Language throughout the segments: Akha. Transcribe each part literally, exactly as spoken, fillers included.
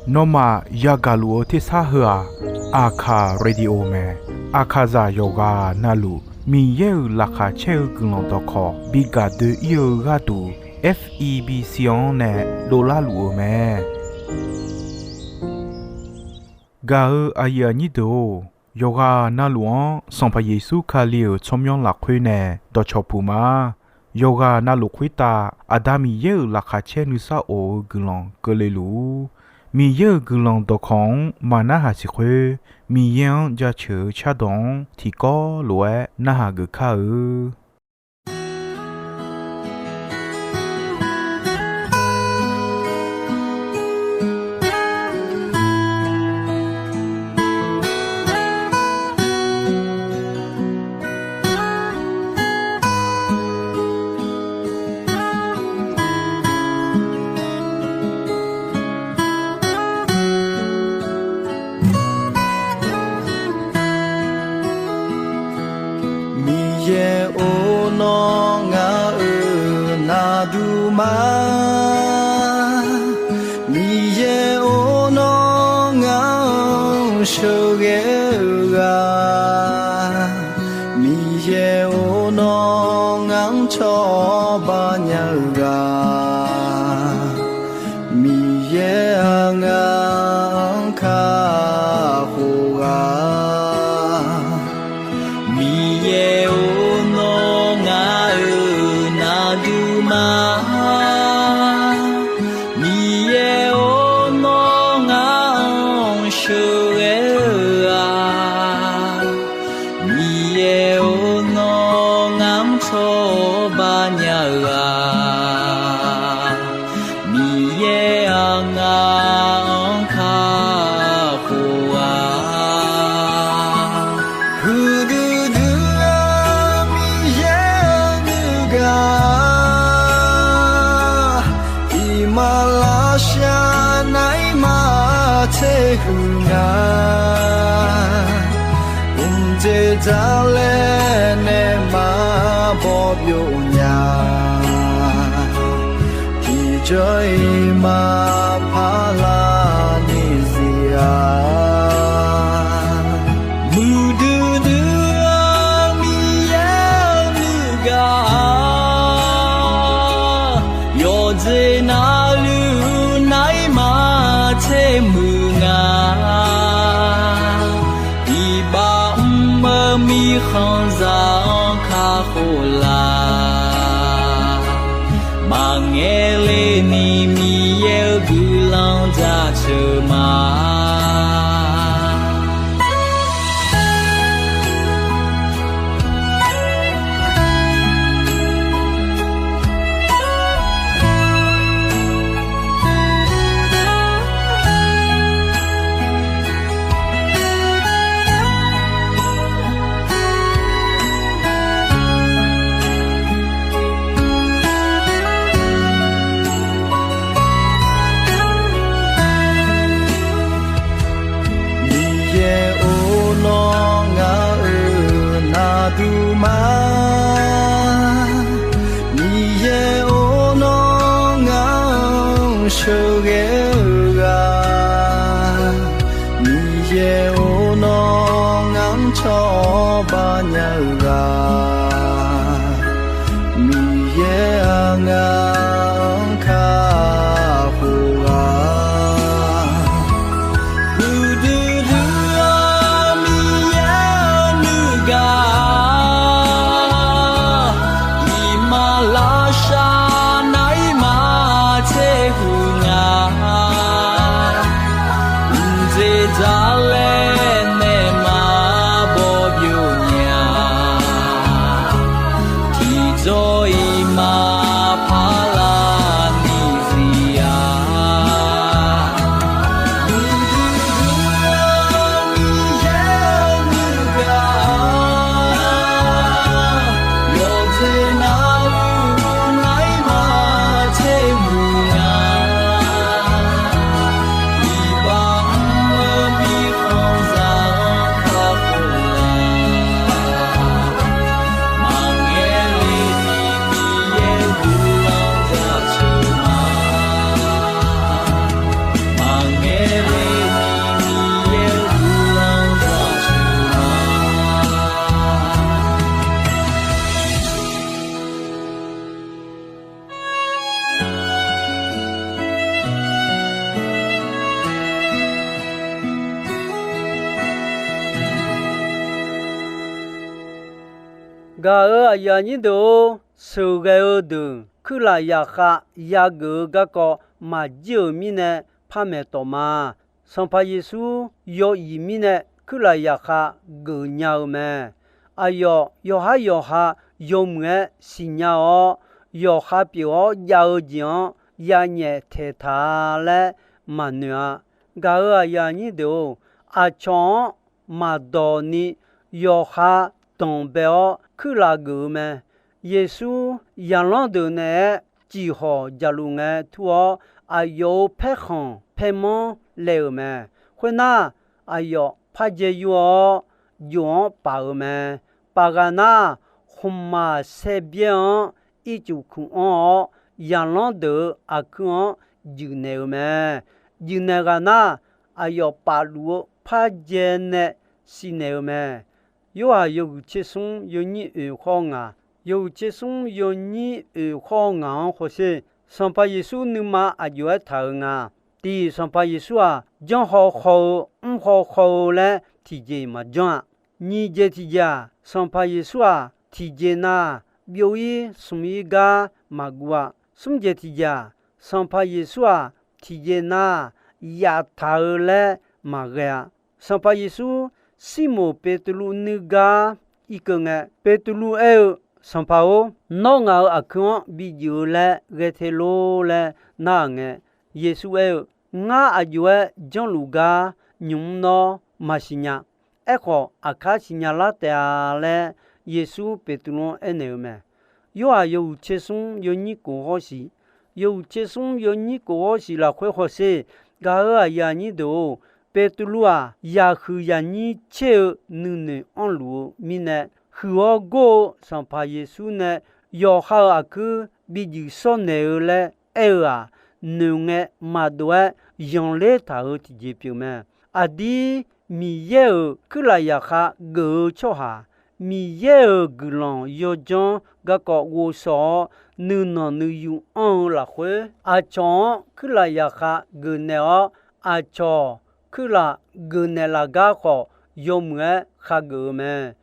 Nawmaf yagaq luf-eu tersar heu-aq, Aqkaq Radio mae. Aqkaqzaq yawqghaq navluf Miqyaer-euq laqkhaq caer-eu guiqlanq dawqkawq bi gaq doe-ir-eu gharduq, F E B C-anr nae dovlar luf-eu mae. Gaq-eu aqyuif aqnyir deuq-or, yawqghaq navluf-anr Sanqpaq Yeqsur Kali-euq tsawrmyanr lafkhoer nae dawqcawq puq ma. Yawqghaq navluf khoertav Aqda Miqyaer-euq laqkhaq caer nuisar of-eu guiqlanq keuvle luf-ur. Miqyaer-euq guiqlanq dawqkawq-anr maqnarhaq siq khoer, Miqyaer-anr jaceuq-eu cardawq-anr tiqkawv lof-aer narhaq geuf kar-eu. Miqyaer-or, nawr ngaq-euq navduq ma. Miqyaer-or, nawr ngaq-anr sheuqghae-eu ghaq. Miqyaer-or, nawr ngaq-anr cawba nya-eu ghaq. Miqyaer-aq, ngaq-anr kakhof ghaq. Miqyaer-or, nawr ngaq-euq navduq ma. Miqyaer-or, nawr ngaq-anr sheuqghae-eu ghaq. Miqyaer-or, nawr ngaq-anr cawba nya-eu ghaq. Miqyaer-aq, ngaq-anr kakhof ghaq. Huiqdui dui-eu Miqyaer-eu nuigaq, iqmalavshav naeq-aer maqtser huiq nga. Mqdzeq dzaqlaer nae maqbaw byov nya. Tiqjawr-iq maqpar lar ni zif-a. Muiqdui dui-eu Miqyaer-eu nuigaq, yawqjeq navluf naeq-aer maqtser muiq nga. Iqbax mr-eu mirkhanqzaq-anr kakhof laf. Maqngaeq le ni Miqyaer-eu guiqlanq jaceuq ma. Miqyaer-or, nawr ngaq-euq navduq ma. Miqyaer-or, nawr ngaq-anr sheuqghae-eu ghaq. Miqyaer-or, nawr ngaq-anr cawba nya-eu ghaq. Miqyaer-aq, ngaq-anr kakhof ghaq. Huiqdui dui-eu Miqyaer-eu nuigaq, iqmalavshav naeq-aer maqtser huiq nga. Mqdzeq dzaqlaer nae maqbaw byov nya. Gaq-euq aqyuif aqnyir deuq-or, sheuqghae-eu deuq kuirlaf zaqkhav yageuf-eu garkawv maqjir-euq mirnae par maeqtawf ma. Sanqpaq Yeqsur yaw iq mirnae kuirlaf zaqkhav geufnya-eu mae. Aqyawf yawqhar yawqha yawmuiq-aer siqnya-awr, yawqha pyeuf-awr jav-eu jeq-anr yanyaef taeqtaq-a laer maqnoeq-a. Gaq-euq aqyuif aqnyir deuq-or, aqcawq-anr maqdawq ni yawqha danqbae awr kuirlaf geuf-eu mae. Yeqsur zaqlanr deuq naeq-aer ciqhawq jaqluf ngae tur-awr, aqyawf-euq paerkhanq paermanr laev-euq mae. Khoernar, aqyawf par dzae yur-awr, jof-anr paf-euq mae. Paf ghaq nar, khmqmaq saerbyaer-anr ircuf kuq anr-awr, zaqlanr deuq-euq aqkuir-anr juifnaeq-euq mae. Juifnaeq ghaq nar, aqyawf pafluf-eu par dzae nae sivnaeq-eu mae. Yorhaq yawhuiq tser smr yawnyir oeq khawr ngaq, yawhuiq tser smr yawnyir oeq khawr ngaq-anr hawsher. Sanqpaq Yeqsur nuima aqjox-aer taq-euq nga. Tiq, Sanqpaq Yeqsur-aq, janrhaw haw-eu, mrhaw haw-eu laer tiqjeq maqjanr-a. Nyiq jeq tiqjeq-aq, Sanqpaq Yeqsur-aq, tiqjeq nar, byov-ir smq-ir gar maqguv-a. Smr jeq tiqjeq-aq, Sanqpaq Yeqsur-aq, tiqjeq nar, yaftaq-eu laer maqghae-a. Sanqpaq Yeqsur Sirmoq Beqtuvluv nuigar irkeuv ngae, Beqtuvluv aer-eu, Sanqpaq-or, nawr ngaq-euq aqkuir-anr bijuif-eu laer ghae te lor laer nar-aq ngae, Yeqsur aer-eu, Ngar aqjox-aer janrluf gar nymq-mr nawr maqsiq nya. Aerkhawf, aqkar siqnya lar taef-a laer Yeqsur Beqtuvluv-anr aernaeq-eu mae. Yorhaq yawhuiq tser smr yawnyir kof hawr shiq, yawhuiq tser smr yawnyir kof hawr shiq lafkhoer hawsher. Gaq-euq aqyuif aqnyir deuq-or, Beqtuvluv-aq, yaqhuiq yaqnyir tser-eu nuinoeq anrluf-eu mirnae, huiq-awr gor-eu Sanqpaq Yeqsur nae yawqha-euq aqkuir bijuif shawrnaeq-eu laer aer-eu-aq, noeqngae maqdov-aer zanqler taq-euq tiqjeq pyeuf mae. Aqdir Miqyaer-euq kuirlaf zaqkhav geuf-eu tsawrhaq, Miqyaer-euq guiqlanq yawdzanr garkawv ghovshaw-awr, nuinanq nuiyu anr-eu lafkhoer, aqcawq-anr kuirlaf zaqkhav geufnaeq-awr, aqcawq kuirlaf geufnaeq laf gar khawf, yawmuiq-aer khageuf-eu mae.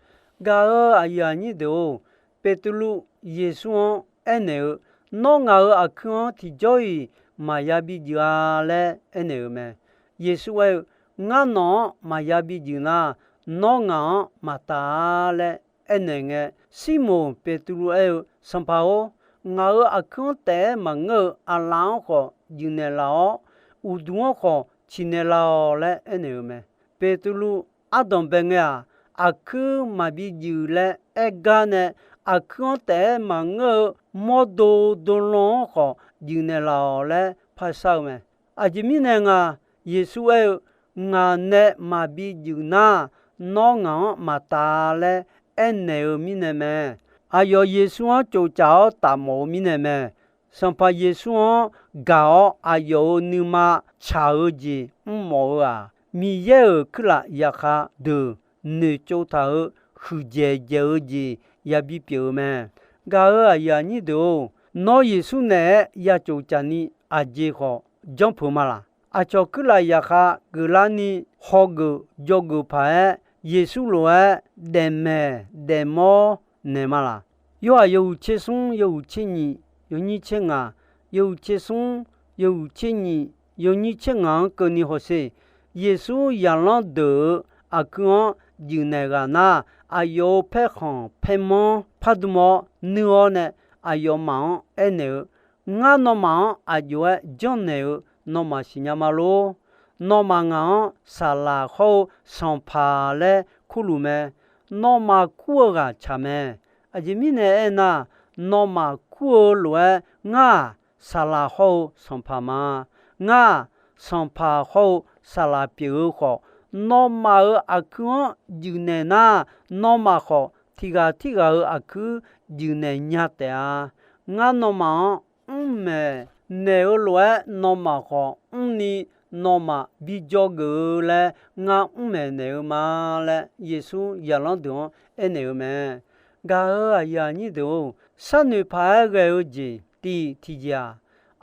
Gaq-euq aqyuif aqnyir deuq-or, Beqtuvluv Yeqsur-anr aernaeq-eu, Nawr ngaq-euq aqkuir-anr tiqjawr-iq maqya bijuif-a laer aernaeq-eu mae. Yeqsur aer-eu, Ngar nawq-anr maqya bijuif nar, nawr ngaq-anr maqtaf-a laer aernaeq ngae, Sirmoq Beqtuvluv aer-eu, Sanqpaq-or, ngaq-euq aqkuir-anr taef-aer maqngeur-eu aqlaf-anr khawf juifnaeq laf-awr, uqduq-anr khawf ciqnaeq laf-awq laer aernaeq-eu mae. Beqtuvluv ardanq bae ngae-aq, aqkuir maqbi juif laer aergar nae, aqkuir-anr taef-aer maqngeur-eu mawrdo dolan-anr khawf juifnaeq laf-awq laer par shar-eu mae. Aqjeq mirnae nga, Yeqsur aer-eu, Ngaq nae maqbi juif nar, nawr ngaq-anr maqtaf laer aernaeq-eu mirnae mae. Aqyawf Yeqsur-anr tsoftsaf-awr tafmawf-eu mirnae mae. Sanqpaq Yeqsur-anr gaq-awr aqyawf-euq nuima tsaq-eu jeq mrmawf-eu-aq, Miqyaer-euq kuirlaf zaqkhav deuq noeqtsov taq-euq huiqdzaeq dzaeq-eu jeq yabi pyeuf-eu mae. Gaq-euq aqyuif aqnyir deuq-or, nawr Yeqsur naeq-aer ya tsoftsaf ni aqjeq khawf janrpeuq ma laq? Aqcawq kuirlaf zaqkhav geuflarni hawgeuf dzawgeuf paq-aer, Yeqsur lof-aer daefmaeq daefmawr naeq ma laq? Yorhaq yawhuiq tser smr, yawhuiq tser nyiq, yawnyir tser ngaq, yawhuiq tser smr, yawhuiq tser nyiq, yawnyir tser ngaq-anr keuvni hawsher. Yeqsur zaqlanr deuq-euq aqkuir-anr juifnaeq ghaq nar, aqyawf-euq paerkhanq paermanr pardm-awr nuir-awr nae, aqyawfmaf-anr aernaeq-eu, Ngar nawmaf-anr aqjox-aer janrnaeq-eu nawmaf siqnya ma lor. Nawmaf ngaq-anr saqlaq hawr-eu sanqpaq laer kurluf mae. Nawmaf kur-eu ghaq tsaq mae. Aqjeq mirnae aernar, nawmaf kur-eu lof-aer ngar-aq, saqlaq hawr-eu sanqpaq ma. Ngar-aq, sanqpaq hawr-eu saqlaq pyeuf-eu khawf, nawmaf-euq aqkuir-anr juifnaeq nar, nawmaf khawf tiq ghaq tirghaq-euq aqkuir juifnaeq nya taef-a. Ngar nawmaf-anr mrmaeq naeq-eu lof-aer, nawmaf khawf mrni nawmaf bi dzawgeuf-eu laer ngar mrmaeq naeq-eu ma laer, Yeqsur zaqlanr deuq-anr aernaeq-eu mae. Gaq-euq aqyuif aqnyir deuq-or, sharnoeq paq-aer ghae-eu jeq tiq tiqjeq-aq,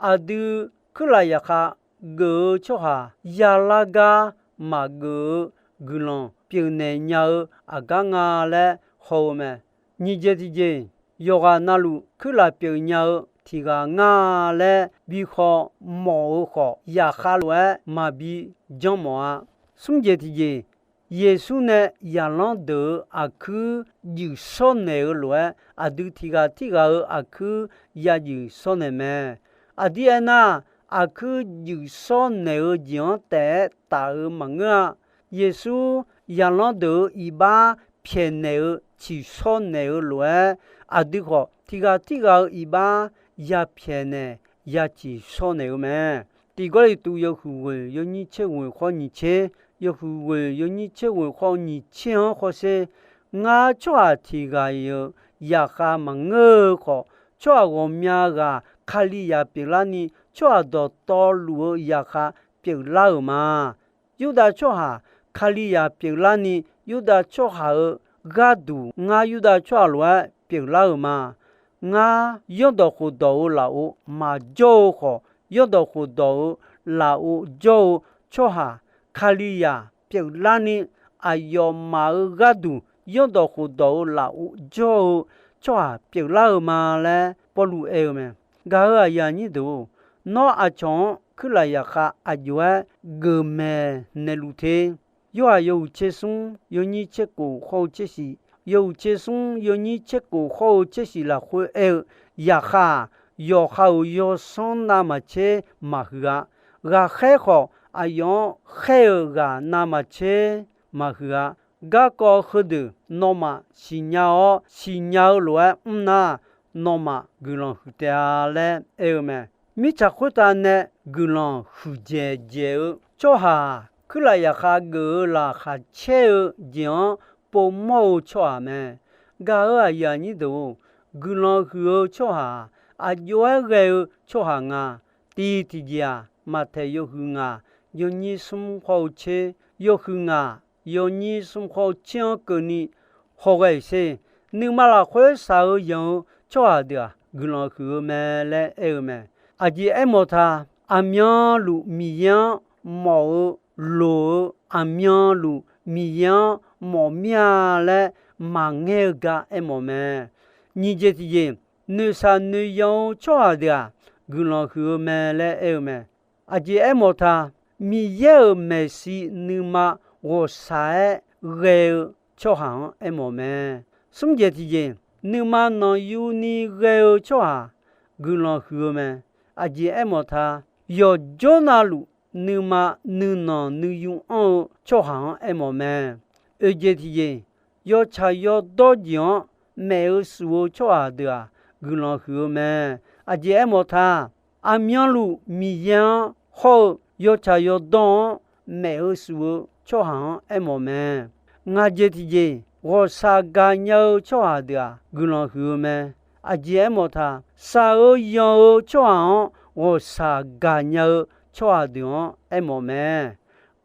aqdui kuirlaf zaqkhav geuf-eu tsawrhaq yalar gar maqgeuf-eu guiqlanq pyeufnaeq nya-eu aqgar nga laer haw-eu mae. Nyiq jeq tiqjeq, yawqghaq navluf kuirlaf pyeuf nya-eu tiq ghaq nga laer bi khaw mawf-eu khawf, yaqkhav lof-aer maqbi janr mawf-a. Smr jeq tiqjeq, Yeqsur nae zaqlanr deuq-euq aqkuir juif shawr naeq-eu lof-aer, aqdui tiq ghaq tirghaq-euq aqkuir ya juif shawr naeq mae. Aqdir aernar, aqkuir juif shawr naeq-eu jeq-anr taef-aer taf-eu maqngeur-a. Yeqsur zaqlanr deuq-euq iqbax pyaeqnaeq-eu, ciqshawr naeq-eu lof-aer, aqdui khawf tiq ghaq tirghaq-euq iqbax ya pyaeqnaeq, ya ciqshawr naeq-eu mae. Tiq Gawrliqtu yawhuiq ghoeq yawnyir tser ghoeq khawr nyiq tser, yawhuiq ghoeq yawnyir tser ghoeq khawr nyiq tser-anr hawsher. Ngar tsawrhaq tiq ghaq-euq zaqkhav maqngeur-eu khawf, tsawrhaq ghawqmya ghaq Kalizaq pyeuflarni, tsawrhaq dawqtawvluf-eu zaqkhav pyeuflar-euq ma. Yurdav tsawrhaq Kalizaq pyeuflarni, Yurdav tsawrhaq-euq gharduq ngar Yurdav tsawrhaq lof-aer pyeuflar-euq ma. Ngar zanrdawq khofdawq-euq lafov maqjawr-eu khawf, zanrdawq khofdawq-euq lafov jawr-eu tsawrhaq Kalizaq pyeuflarni, aqyawfmaf-euq gharduq zanrdawq khofdawq-euq lafov jawr-eu tsawrhaq pyeuflar-euq ma laer Pawrluv aer-eu mae. Gaq-euq aqyuif aqnyir deuq-or, nawr aqcawq-anr kuirlaf zaqkhav aqjox-aer geufmaeq naeqluf te. Yorhaq yawhuiq tser smr yawnyir tser kof khawr-eu tser shif, yawhuiq tser smr yawnyir tser kof khawr-eu tser shif lafkhoer aer-eu, zaqkhav-aq, yawqha-euq yawsanr navmaqtser maqhuiq-a. Ghaqkhaer khawf, aqyawf-anr khaer-euq ghaq navmaqtser maqhuiq-a. Garkawv heudeuq nawmaf siqnya-awr, siqnya-eu lof-aer mr nar, nawmaf guiqlanq huiq taef-a laer aer-eu mae. Mirtsaq khoertav nae guiqlanq huiqdzaeq dzaeq-eu tsawrhaq-aq, kuirlaf zaqkhav geuf-eu laqkhaq caer-eu jeq-anr povmawr-eu tsawrhaq mae. Gaq-euq aqyuif aqnyir deuq-or, guiqlanq huiq-eu tsawrhaq-aq, aqjox-aer ghae-eu tsawrhaq nga. Tiq tiqjeq-aq, Maqtaeq yawhuiq ngaq yawnyir smr khawr-eu tser, yawhuiq ngaq yawnyir smr khawr-eu tser-anr keuvni hawghae-iq sher. Nuima lafkhoer shaq-eu yanq-eu tsawrhaq deuq-aq, guiqlanq huiq-eu mae laer aer-eu mae. Aqjeq aermawf ta, aqmyanluf Miqyaer-anr mawf-eu loq-eu, aqmyanluf Miqyaer-anr mawf mir-a laer maqngaer-eu gar aermawf mae. Nyiq jeq tiqjeq, noeqshaq noeqyanq-eu tsawrhaq deuq-aq, guiqlanq huiq-eu mae laer aer-eu mae. Aqjeq aermawf ta, Miqyaer-euq maeqshi nuima ghawqshaq-aer ghae-eu tsawrhaq-anr aermawf mae. Smr jeq tiqjeq, nuima nanqyuni ghae-eu tsawrhaq guiqlanq huiq-eu mae. Aqjeq aermawf ta, yawqjawr navluf nuima nuinanq nuiyu anr-eu tsawrhaq-anr aermawf mae. Oeq jeq tiqjeq, yawtsaq yawdawr jeq-anr maef-eu shuf-eu tsawrhaq deuq-aq, guiqlanq huiq-eu mae. Aqjeq aermawf ta, aqmyanluf Miqyaer-anr hawr-eu yawtsaq yawdawr-anr maef-eu shuf-eu tsawrhaq-anr aermawf mae. Ngaq jeq tiqjeq, ghawqshaq gaqnya-eu tsawrhaq deuq-aq, guiqlanq huiq-eu mae. Aqjeq aermawf ta, shaq-eu yanq-eu tsawrhaq-anr ghawqshaq gaqnya-eu tsawrhaq deuq-anr aermawf mae.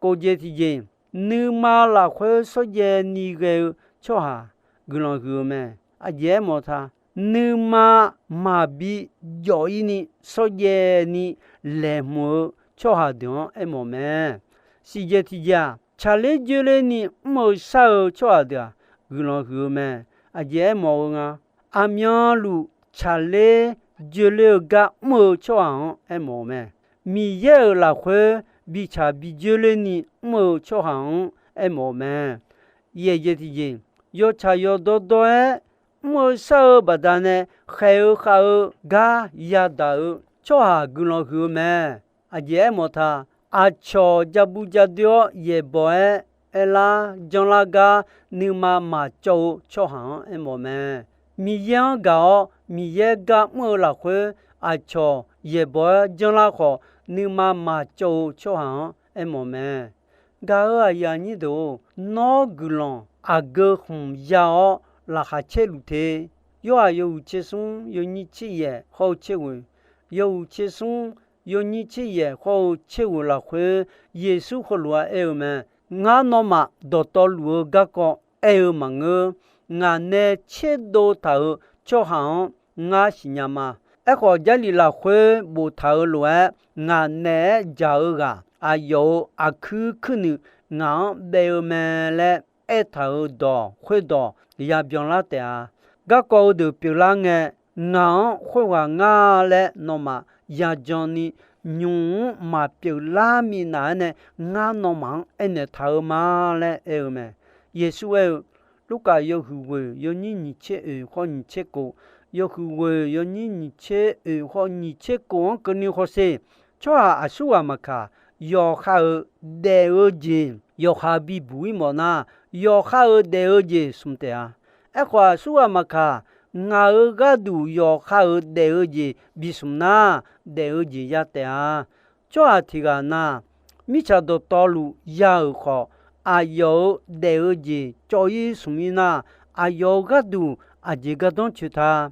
Kof jeq tiqjeq, nuima lafkhoer shawrjaev ni ghae-eu tsawrhaq guiqlanq huiq-eu mae. Aqjeq aermawf ta, nuima maqbi jawf-ir ni shawrjaev ni laeqhmq-eu tsawrhaq deuq-anr aermawf mae. Siqjeq tiqjeq-aq, tsaqler joerler ni mr-eu shar-eu tsawrhaq deuq-aq, guiqlanq huiq-eu mae. Aqjeq aermawf-eu nga, aqmyanluf tsaqler joerler-eu gar mr-eu tsawrhaq-anr aermawf-eu mae. Miqyaer-euq lafkhoer bitsaq bijoerler ni mr-eu tsawrhaq-anr aermawf-eu mae. Yaeq jeq tiqjeq, yawtsaq yawdawr dawr-aer mr-eu shar-eu baqdanae khaeq-eu khav-eu gar yadaq-eu tsawrhaq guiqlanq huiq-eu mae. Aqjeq aermawf ta, aqcawq ja bu ja doer-awr yaeqbawq-aer aerlar janrlar gar nuima maqcawv-eu tsawrhaq-anr aermawf mae. Miqyaer-anr gaq-awr Miqyaer gar mr-eu lafkhoer aqcawq yaeqbawq-aer janrlar khawf, nuima maqcawv-eu tsawrhaq-anr aermawf mae. Gaq-euq aqyuif aqnyir deuq-or, nawr guiqlanq aqgeu khmq ya-awr laqkhaq caer luf te. Yorhaq yawhuiq tser smr yawnyir tser yaef hawr-eu tser ghoeq, yawhuiq tser smr yawnyir tser yaef hawr-eu tser ghoeq lafkhoer, Yeqsur heulof-aer aer-eu mae. Ngar nawmaf dawqtawvluf-eu garkawv aer-eu maqngeur. Ngaq nae tserdov taq-euq tsawrhaq-anr ngar siqnya ma. Aerkhawf, Jarlif lafkhoer boftaq-euq lof-aer, ngaq naeq-aer dzaq-eu ghaq aqyawf-euq aqkuir kuirnuiv ngaq-anr baev-eu mae laer aertaq-euq dawq khoerdawq yabyanlar taef-a. Garkawv heudeuq pyeuflar ngae, ngaq-anr khoerghaq ngar laer nawmaf yajan ni nymq-mr maqpyeuf lar minav-aer nae, ngar nawmaf-anr aernaeq taq-eu ma laer aer-eu mae. Yeqsur aer-eu, Lurkaf yawhuiq ghoeq yawnyir nyiq tser oeq khawr nyiq tser kof, yawhuiq ghoeq yawnyir nyiq tser oeq khawr nyiq tser kof-anr keuvni hawsher. Tsawrhaq aqsurghaq maqkaq, yawqha-euq daef-eu jeq yawqha bibuq-ir mawf nar, yawqha-euq daef-eu jeq smq taef-a. Aerkhawf, aqsurghaq maqkaq, ngaq-euq gharduq yawqha-euq daef-eu jeq bismq nar, daef-eu jeq ya taef-a. Tsawrhaq tiq ghaq na, mirtsaq dawqtawvluf ya-euq khawf, aqyawf-euq daef-eu jeq cawv-ir smq-ir nar, aqyawf-euq gharduq aqjeq gardanr coeq ta.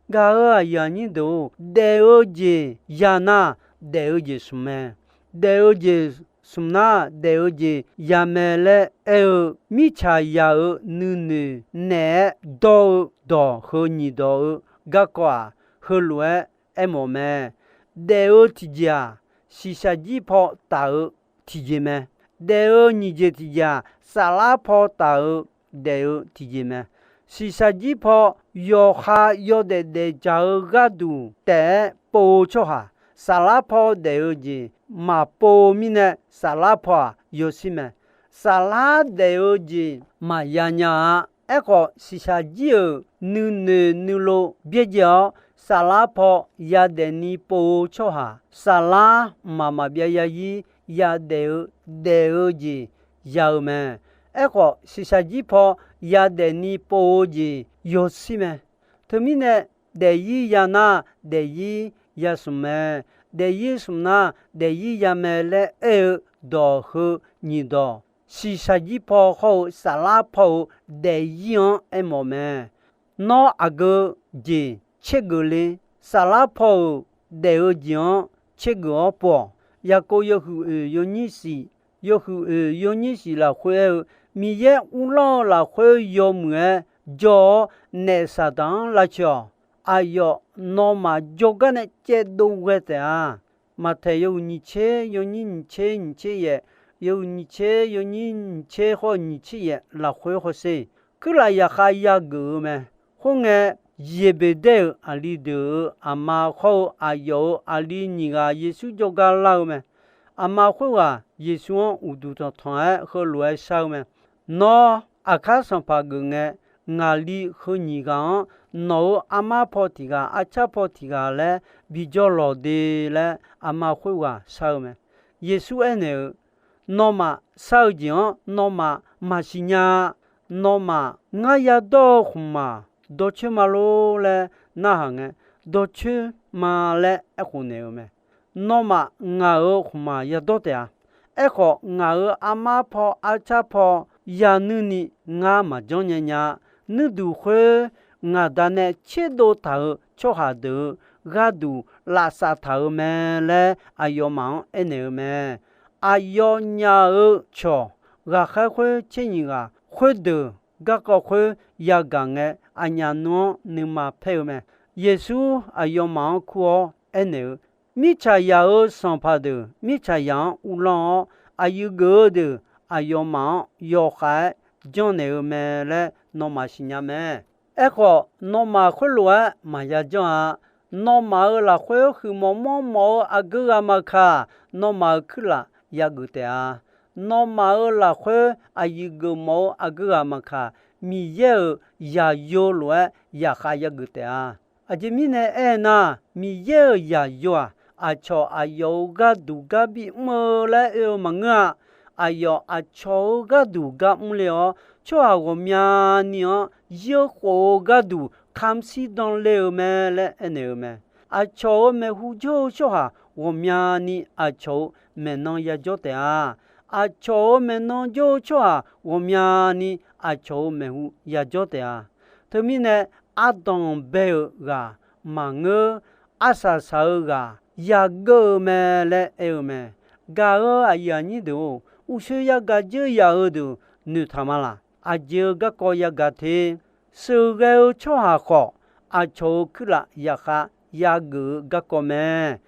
Gaq-euq aqyuif aqnyir deuq-or, daef-eu jeq ya nar, daef-eu jeq smq mae. Daef-eu jeq smq nar, daef-eu jeq ya mae laer aer-eu, mirtsaq yaq-euq nuinoeq naeq-aer dawr-eu dawq heu nyiq dawq-eu garkawv-aq, heulof-aer aermawf mae. Daef-eu tiqjeq-aq, shiqshaq jir paw taf-eu tiqjeq mae. Daef-eu nyiq jeq tiqjeq-aq, saflar paw taf-eu daef-eu tiqjeq mae. Shiqshaq jir paw yawqha yawdaef daefdzaq-eu gharduq taef-aer pov-eu tsawrhaq, saflar paw daef-eu jeq maqpov-eu mirnae, saflar paw-aq yawshir mae. Saflar daef-eu jeq maqya nya-a. Aerkhawf, shiqshaq jir-euq nuinoeq nuilov byaerdzae-awr, saflar paw yadaef ni pov-eu tsawrhaq, saflar mqmaq maqbyav yazir yadaef-eu, daef-eu jeq ya-eu mae. Aerkhawf, shiqshaq jir paw yadaef ni pov-eu jeq yawshir mae. Teumirnae, daefzir ya nar, daefzir ya smq mae. Daefzir smq nar, daefzir ya mae laer aer-eu dawq heu nyiq dawq, shiqshaq jir paw hawr-eu saflar paw-euq daefzir-anr aermawf mae. Nawr aqgeu jeq tsergeuf le. Saflar paw-euq daef-eu jeq-anr tsergeuf-awr pov-awq. Yaqkov yawhuiq oeq yawnyir shif, yawhuiq oeq yawnyir shif lafkhoer aer-eu, Miqyaer uvlanr-eu lafkhoer yawmuiq-aer jawr-awr, naef Saqdaq-anr lavcoeq-awq. Aqyawf nawmaf jawrgar nae caevdov ghae taef-a. Maqtaeq yawhuiq nyiq tser yawnyir nyiq tser nyiq tser yaef, yawhuiq nyiq tser yawnyir nyiq tser khawr nyiq tser yaef lafkhoer hawsher. Kuirlaf yaqkhav yageuf-eu mae. Khoerngae, Zeqbeqdaer-euq aqli deuq-euq aqma hawr-eu aqyawf-euq aqli nyiq ghaq Yeqsur jawrgar lar-eu mae. Aqma khoerghaq Yeqsur-anr uqduq tanqtanq-aer heulof-aer shar-eu mae. Nawr aqkar sanqpaq geuf ngae, ngaqli heu nyiq ghaq-anr nawq-euq armar paw tiq ghaq, arcar paw tiq ghaq laer bijawr lawq de laer, aqma khoerghaq shar-eu mae. Yeqsur aernaeq-eu, Nawmaf shar-eu jeq-anr nawmaf maqsiq nya-a. Nawmaf ngar yadawr-eu khmqmaq dawrcoer ma lor laer narhaq ngae, dawrcoer ma laer aerkhof naeq-eu mae. Nawmaf ngaq-euq khmqmaq yadawr taef-a. Aerkhawf, ngaq-euq armar paw arcar paw yanuir ni ngar maqjanr nya nya-a. Nuirduq khoer ngaq da nae tserdov taq-euq tsawrhaq deuq-euq gharduq lafsaf taq-euq mae laer aqyawfmaf-anr aernaeq-eu mae. Aqyawfnyaf-euq cawq ghaqkhaer khoer tser nyiq ghaq khoerdeuq garkawv khoer yagaq ngae, aqnyaf nmr-anr nuima paer-eu mae. Yeqsur aqyawfmaf-anr kur-awr aernaeq-eu, Mirtsaq yaq-euq sanqpaq deuq mirtsaq yaq-anr uvlanr-awr, aqyuif geuf-eu deuq aqyawfmaf-anr yawkhav-aer janrnaeq-eu mae laer nawmaf siqnya mae. Aerkhawf, nawmaf khoerlof-aer maqya janr-a. Nawmaf-euq lafkhoer huiqmawf manrmawf-eu aqgeu ghaq maqkaq, nawmaf-euq kuirlaf yageuf taef-a. Nawmaf-euq lafkhoer aqyuif geufmawf-eu aqgeu ghaq maqkaq, Miqyaer-euq zaqyo lof-aer yaqkhav yageuf taef-a. Aqjeq mirnae aernar, Miqyaer-euq zaqyo-aq, aqcawq aqyawf-euq gharduq gar bimr-eu laer oe-eu maqngeur-a. Aqyawf aqcawq-euq gharduq gar mrle-awr, tsawrhaq ghawqmyani-anr zir-eu khof-eu gharduq kamq shir dan le-eu mae laer aernaeq-eu mae. Aqcawq-euq maeqhu jawr-eu tsawrhaq ghawqmyani aqcawq-euq maeqnan yajawr taef-a. Aqcawq-euq maeqnan jawr-eu tsawrhaq ghawqmyani aqcawq-euq maeqhu yajawr taef-a. Teumirnae, ardanq bae-eu ghaq maqngeur, arsaq saq-eu ghaq yageur-eu mae laer aer-eu mae. Gaq-eu aqyuif aqnyir deuq-or, uqshoe yagaq dzeur yaf-eu deuq noeqtaq ma laq? Aqjeq-eu garkawv yagaq te. Sheuqghae-eu tsawrhaq khawf, aqcawq-euq kuirlaf yaqkhav yageuf-eu garkawv mae.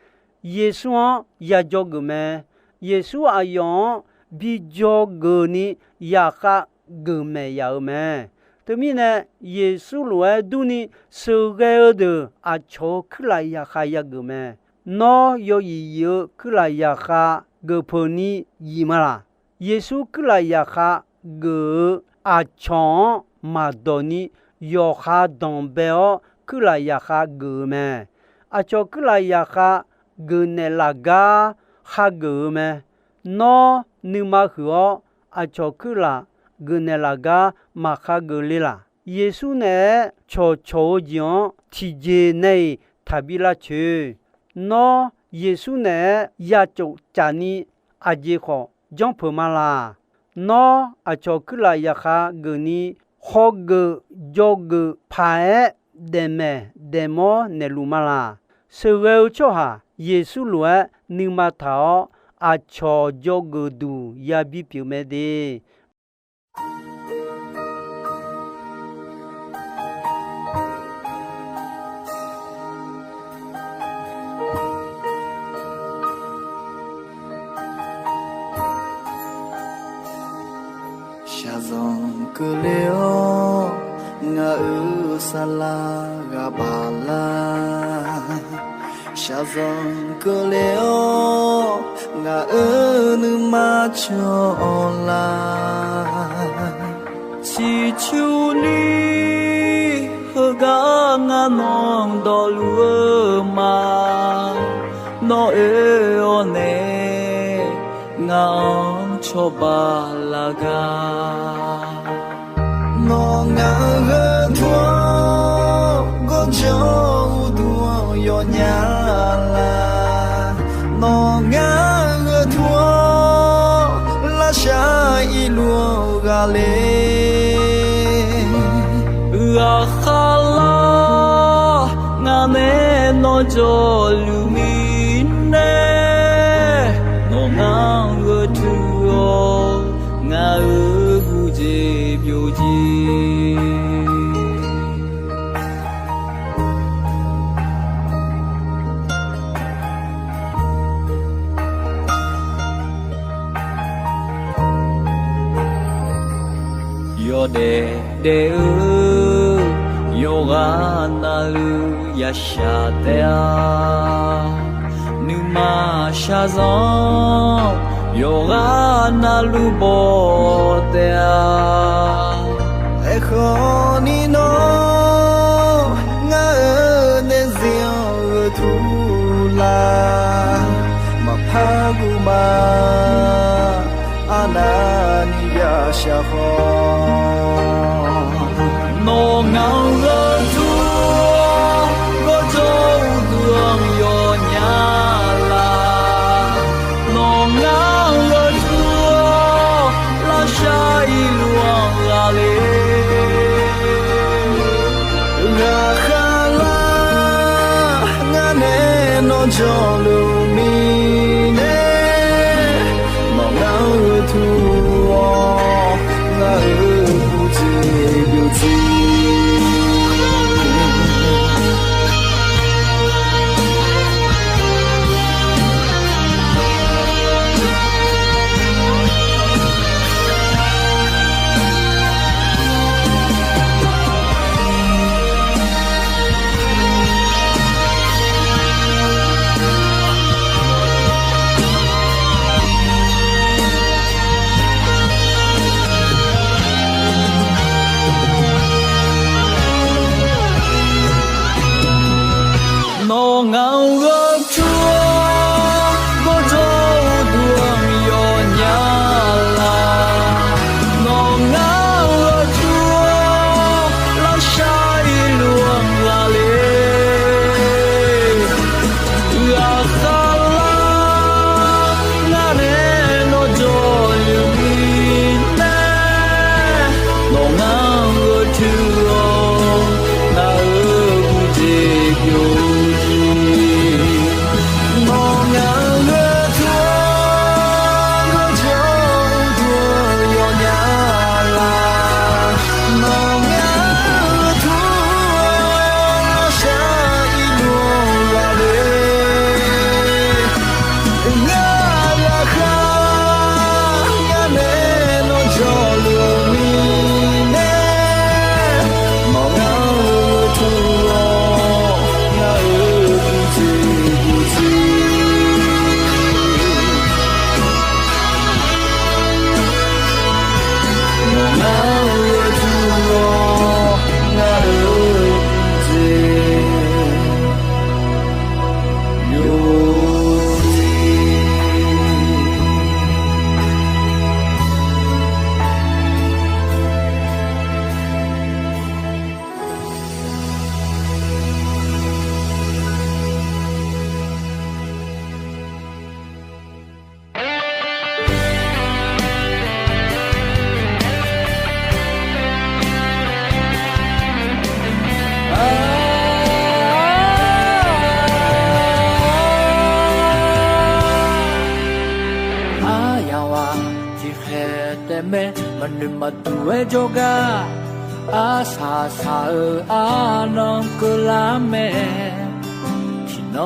Yeqsur-anr yajawr geuf mae. Yeqsur aqyawf-anr bijawr geuf ni yaqkhav geufmaeq yaf-eu mae. Teumirnae, Yeqsur lof-aer durni sheuqghae-eu deuq aqcawq-euq kuirlaf zaqkhav yageuf mae. Nawr yawzif zif-eu kuirlaf zaqkhav geuf peuq ni zif ma laq? Yeqsur kuirlaf zaqkhav geuf-eu aqcawq-anr maqdawq ni yawqha danqbae-awr kuirlaf zaqkhav geuf-eu mae. Aqcawq kuirlaf zaqkhav geufnaeq laf gar khageuf-eu mae. Nawr nuima huiq-awr aqcawq kuirlaf geufnaeq laf gar maqkhageuf le laq? Yeqsur naeq-aer cawqcawq-eu jeq-anr tiqjeq nae-iq taqbi lavcoeq. Nawr Yeqsur naeq-aer ya cof caf ni aqjeq khawf janrpeuq ma laq? Nawr aqcawq kuirlaf zaqkhav geufni hawgeuf jawrgeuf paq-aer daefmaeq daefmawr naeqluf ma laq? Sheuqghae-eu tsawrhaq Yeqsur lof-aer nuima taq-awr, aqcawq jawrgeuf duq yabi pyeuf mae de. Shaqzanq keuvle-awr ngaq-euq saflar ghaq baq lar. Shaqzanq keuvle-awr ngaq-euq nuima cawq-awr lar. Ciqcurni heugar ngar nawq dawqluf-eu ma. Nawr oe-awr nae ngaq-anr cawba laf gar. Nawq ngaq-euq gharduq-anr gawqjawq uqduq-anr yawnya laf. Nawq ngaq-euq gharduq-anr lavshar irluf-anr ghaq le. Ghaqkhav lar ngaq nae nawr jawrluf mirnae, nawq ngaq-anr gharduq-awr ngaq-euq gujeq byovjir. Yawdaef daef-eu yawqghaq navluf yashaq taef-a. Nuima shaqzanq yawqghaq navluf baw taef-a. Aerkhawf ni nawr ngaq-euq daefzir-anr gheurtur lar. Maqpar guv ma, arnavni yashaq khawf. Nawq ngaq-anr gharduq-awr gawqjawq uqduq-anr yawnya laf. Nawq ngaq-anr gharduq-awr lavshar irluf-anr ghaq le. Ghaqkhav lar ngaq nae nawr jawrluf mirnae, nawq ngaq-anr gharduq-awr ngaq-euq gujeq byovjir. Noeq maqduq-aer jawrgar arsaq saq-eu arnan keuvlar mae. Tiqnan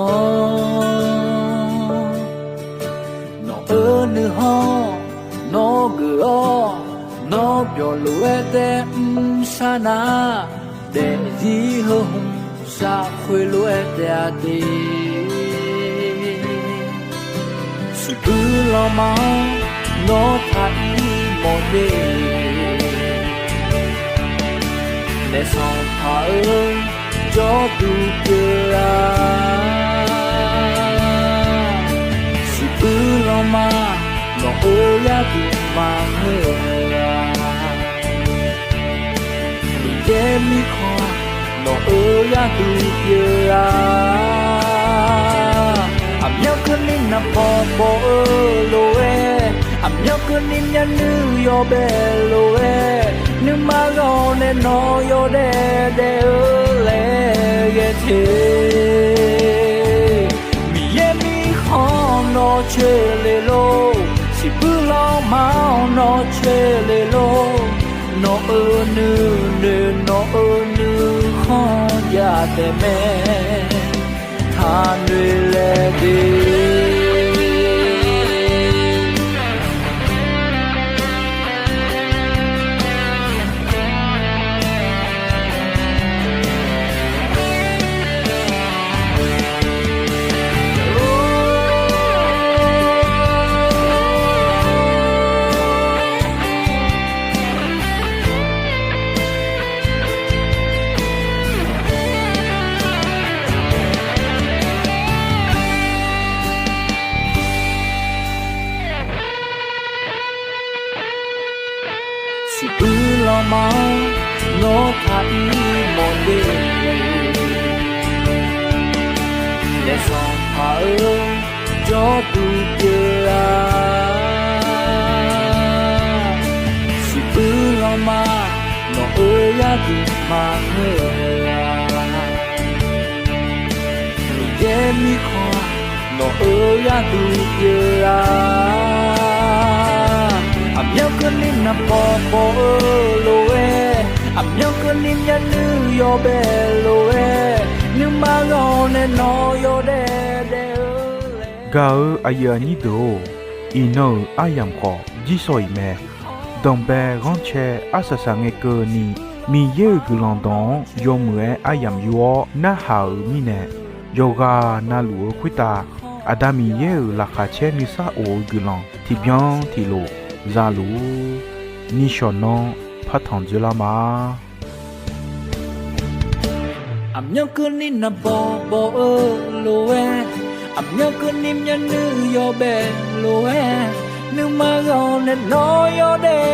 nawq-eu nuihanr nawr geuf-awr, nawr byawq lof-aer tae mrsar nar, daefzir heu hmq zaq khoerlof-aer taef-a de. Siqbuir lanma-anr nawr taq ir mawf de. Naef Sanqpaq-eu jawrduq pyeuf-a. Siqbuir lanma nawq-eu yarduq maqngeur-a. Miqyaer mirkhanq nawq-eu yarduq pyeuf-a. Aqmyanluf keuvni naqbawq bawq-eu lof-aer, aqmyanluf keuvni myavnuiv yawbae lof-aer, nuima ghaq nae nawq yawdaef daef-eu laer ghae te. Miqyaer mirkhanq nawr coer le lor, siqbuir lanma-anr nawr coer le lor. Nawq-eu nuinoeq nawq-eu nuikhanr jadaef mae, taqnoeq laer de. Siqbuir lanma-anr nawr taq ir mawf de. Naef Sanqpaq-eu jawrduq pyeuf-a. Siqbuir lanma nawq-eu yarduq maqngeur-a. Miqyaer mirkhanq nawq-eu yarduq pyeuf-a. Aqmyanluf keuvni naqbawq bawq-eu lof-aer, aqmyanluf keuvni myavnuiv yawbae lof-aer, nuima ghaq nae nawq yawdaef daef-eu laer. Gaq-eu aqyuif aqnyir deuq-or, iqnan-euq aryamq khawf jirsawq iq mae. Danqbae ghanrcae arsaq saq ngae keuvni, Miqyaer-euq guiqlanq dawq-anr yawmuiq-aer aryamq yur-awr narhaq-euq mirnae, yawqghaq navluf-eu khoertav Aqda Miqyaer-euq laqkhaq caer nuisar of-eu guiqlanq tiqbyan tiqlof za luf-ur. Nishawq nanr partanq dzoerlar ma. Aqmyanluf keuvni naqbawq bawq-eu lof-aer, aqmyanluf keuvni myavnuiv yawbae lof-aer, nuima ghaq nae nawq yawdaef